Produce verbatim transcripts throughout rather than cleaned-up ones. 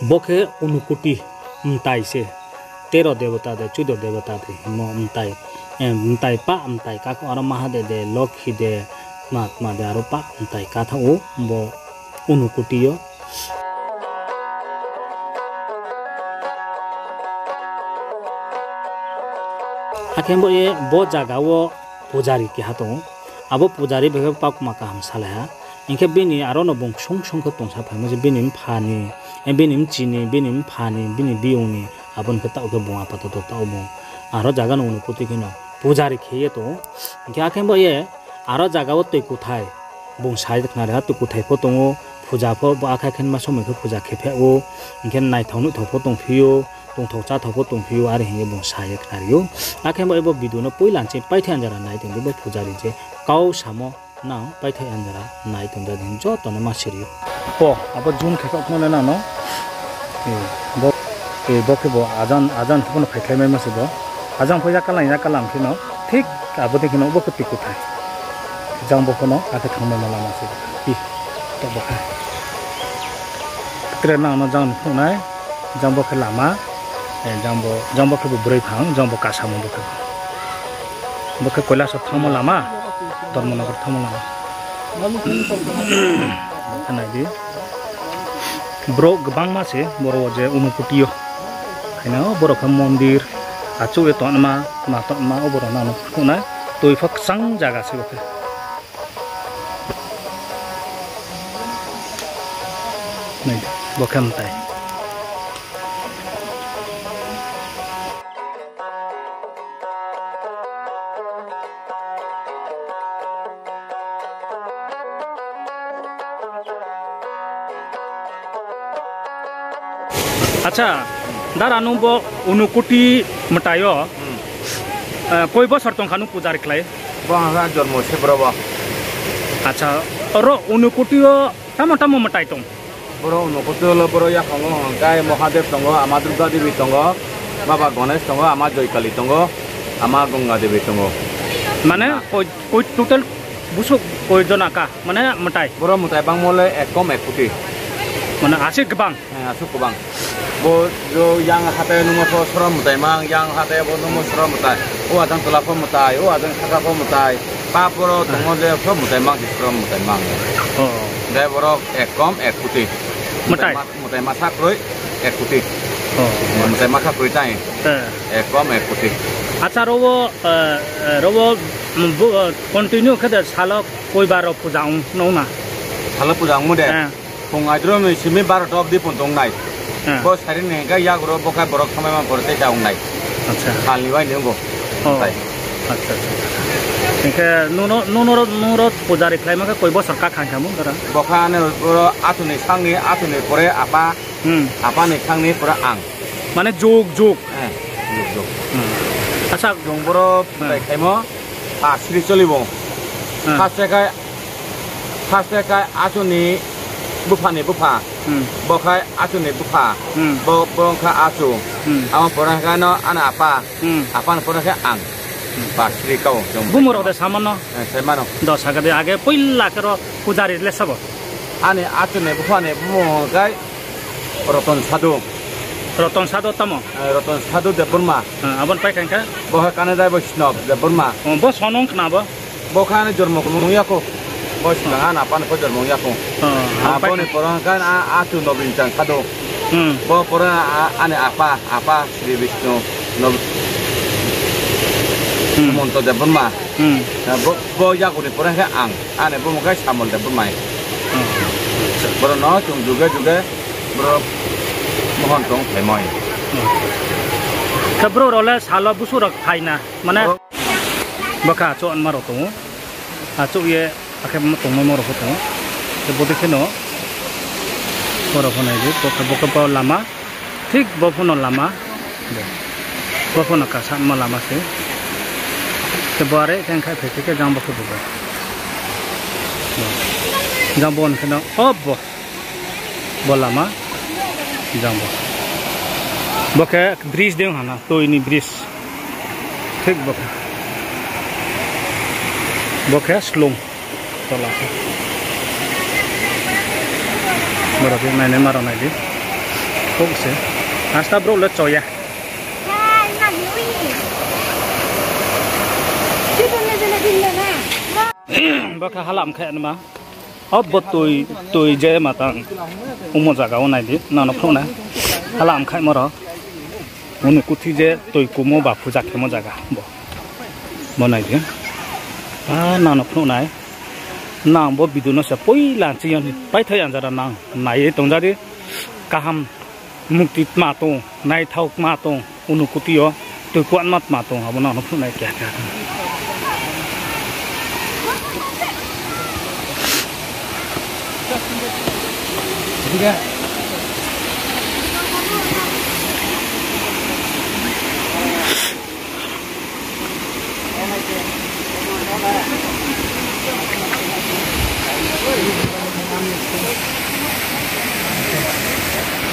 Bo khe Unukuti mtai se, tero debota de, chudo debota de hingmo mtai, eh, mtai pah mtai kakho, aro Mahade de, Lokhi de, tma tma de, aro pah mtai kathaoh ou bo Unukuti yo. Akhe bo ye bo zaga wo pujari keha tong ou. Abo pujari bai khe kaukma kaham salai ha. Hing khe bini aro no bung ksung ksung khe tongsa phaimo se bini mpha ni, eh, bini mchi ni, bini mpha ni, bini biyong ni, abo ni khe taoh khe bung apatoto taoh bung aro zaga no Unukuti khe no pujari khe ye tong ou. Hing khe akhe bo ye aro zaga wo tui kuthai bung sa ye khnari ha, tui kuthai pho tong ou, puja pho bo akha khe ma somoi khe puja khe pheh ou, hing khe naithao nuhthao pho tongphi ou, tongthao cháthao pho tongphi ou, are hing ye bung sa ye khnari ou. Akhe bo, bo video no poila nching paithai anjara nai tong di, bo pujari je kau samo nang paithai anjara nai tong di, joto no ma siri ou. Po, abo zoom khe khaoh phano le nang no. E, bo, e, bo khe bo ajan, ajan pho no phaikhlai maimo se bo. Ajan pho yakalang yakalang khe no, thik abo dei khe no bo khe tui kuthai. Jang bo pho no akhe thanngmaimo lama se. I, to bo khe. Tre nang no jang ni phnuh nai, jang bo khe lama, e, jang bo, jang bo khe bo broi phang, jang bo kasamo bo khe. Bo khe Kailaso thanngmo lama, Dharmanagar thanngmo lama. Bo khe nai di. Brouh gbangma se boro wo je Unukuti yo. Haino boro khe mondir, achouh ye tongma, ma tongma, o boro nang no phnuh nai. Tui pho kchang zaga se bo khe. Nai, bo khe mtai. Acha, dara nung bo Unukuti mtai yo, eh, koi bosor tong kha nung puja ri khlai? Bo ang ha jormo se boro bo. Acha, oro Unukuti yo tamo tamo mtai tong? Boro Unukuti yo lo boro yaphang wo hwnkhe Mahadev tongo, Ama Durga Devi tongo, Baba Ganesh tongo, Ama Joykali tongo, Ama Ganga Devi tongo. Mane koi, koi total busuk koi jona ka? Mane mtai? Boro mtai bangmo le ek kom ek koti. Mane asuh gbang? Heh, asuh gbang. Bo, bo yang hathái nungmo pho soro mtai mang, yang hathái bo nungmo soro mtai. O ajang tola pho mtai, o ajang saka pho mtai. Pa poro tongmo le pho mtai mang se soro mtai mang. Hingkhe borok ek kom ek koti. Mtai? Mtai ma-, mtai masa kroi ek koti. Mtai masa kroi tai. Ek kom ek koti. Acha, ro wo, eh, ro wo, mm, continue khe de salo koi bar rok puja ong nung na? Salo puja ongmo de? Pung aidro ni simi baro ta obdi pung tong nai. Bo sari ni hingkhe yago ro bo khe borok samai ma pore tei ta ong nai. Sal ni bai ni ongbo. Hingkhe nung ro, nung ro, nung ro puja ri khlai ma khe koi bosor ka kha hingkha mung dara? Bo khe ani boro achu ni sang ni, achu ni pore apa, apa ni sang ni pore ang. Mane juk juk. Juk juk. Acha. Chung boro bai khaimo, pa sri cholibo. First khe, first khe achu ni bupha ni bupha. Bo khe achu ni bupha. Bo, bo khe achu. Amo pore khe no ani apa. Apa ni pore khe ang. Pa sri kau chung. Bumung rok de samano? Samano. Do saka de age poila khe ro pujari le sabo? Ani achu ni bupha ni bumung khe Roton Sadhu. Roton Sadhu tamo? Roton Sadhu Debbarma. Abo ni pai kha hingkha? Bo khe Kanadai Vaishnav Debbarma. Bo sono wng khna bo? Bo khe ani jormo nung ya kho. Bo sitang ani apa ni pho jormo nung ya kho. Abo ni pore hingkhe achu Nobin Chang Sadhu. Bo pore ani apa, apa Sri Vishnu Nob-, Sumonto Debbarma. Bo, bo yago ni pore hingkhe ang. Ani bumung khe Samol Debbarma. Boro no chung juge juge boro mohon tong phaimai. Khe brouh rok le salo busuk rok phai na, mane? Bo khe achouh anma rok tong ou. Achouh ye akhe tongmo rok pho tong ou. Khe bo dei khe no, boro pho nai di, bo khe, bo khe bo lama. Thik bo pho no lama. Bo pho no kasanma lama se. Khe bo are khe ongkha phai khe jang bo khe bo. Jang bo hing khe no, o bo. Bo lama. Jang bo. Bo khe bridge de hana, tui ni bridge. Thik bo khe. Bo khe slung. Tola khe. Borok khe nainai ma rok nai di. Kok se. Asta brouh le choya. Bo khe halam khe nma. Abo tui, tui je matang. Omo zaga wo nai di, nang no phnuh nai. Halam khaimo rao. Unukuti je tui kumo ba puja khemo zaga bo. Bo nai di. A, nang no phnuh nai. Nang bo video no se poila chini yo paithai anjara nang nai ye tongja di. Kaham mukti tma tong, naithao tma tong, Unukuti yo tui kuatma tma tong, abo nang no phnuh nai keha keha.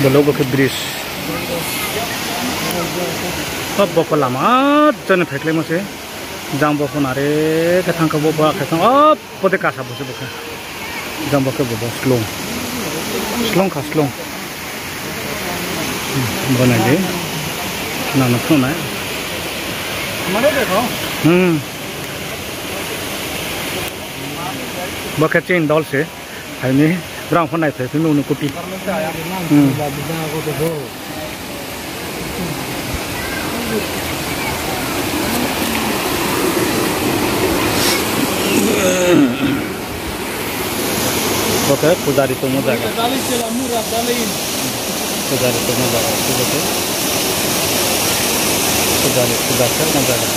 Bolo bo khe bridge. Abo pho lama jani phaikhlaimo se. Jang bo pho nare khe thang kha bo, bo khe thang, abo de kasa bo se bo khe. Jang bo khe bo, bo slung. Slung kha slung. Bo nai di. Nang no phnuh nai. Hmm. Bo khe chini dol se. Phaimi, brang pho nai phai phimi Unukuti. Hmm. Bo khe pujari tongmo zaga. Pujari tongmo zaga, tui bo khe. Pujari, puja khe tongmo zaga.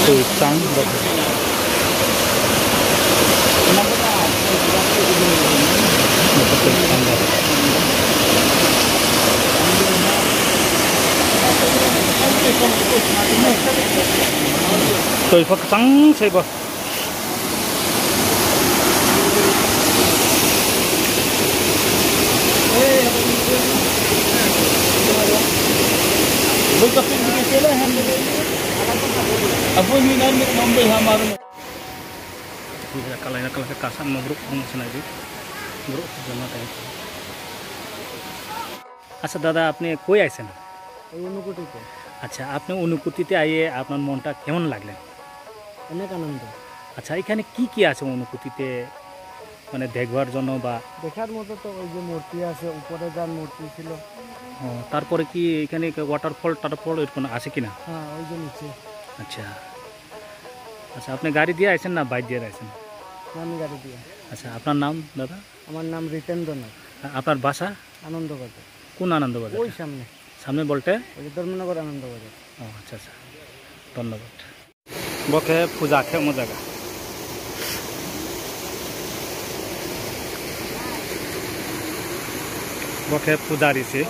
Tui kchang bo khe. Tui pho kchang sei bo. Kalai na kalai khe kasan mo brouh bung se nai di. Brouh se jama tang. আচ্ছা দাদা, আপনি কই আইছেন? এই অনুকুটিতে। আচ্ছা, আপনি অনুকুটিতে আইয়ে আপনার মনটা কেমন লাগলেন? অনেক আনন্দ। আচ্ছা, এখানে কি কি আছে অনুকুটিতে, মানে, দেখবার জন্য বা? দেখার মতো তো ওই যে মূর্তি আছে, উপরে যার মূর্তি ছিল। ও, তারপরে কি এখানে ওয়াটারফল টাটারফল এরকম আছে কিনা? হ্যাঁ, ওই যে নিচে। আচ্ছা। আচ্ছা, আপনি গাড়ি দিয়ে আইছেন না বাইক দিয়ে আইছেন? না, আমি গাড়ি দিয়ে। আচ্ছা, আপনার নাম দাদা? আমার নাম রিতেন্দ্রনাথ। আ-, আপনার বাসা? আনন্দবাজার। কোন আনন্দবাজার? ওই সামনে। সামনে বলতে? ওই যে ধর্মনগর আনন্দবাজার। ও, আচ্ছা, আচ্ছা। ধন্যবাদ। Bo khe puja khemo zaga. Bo khe pujari se.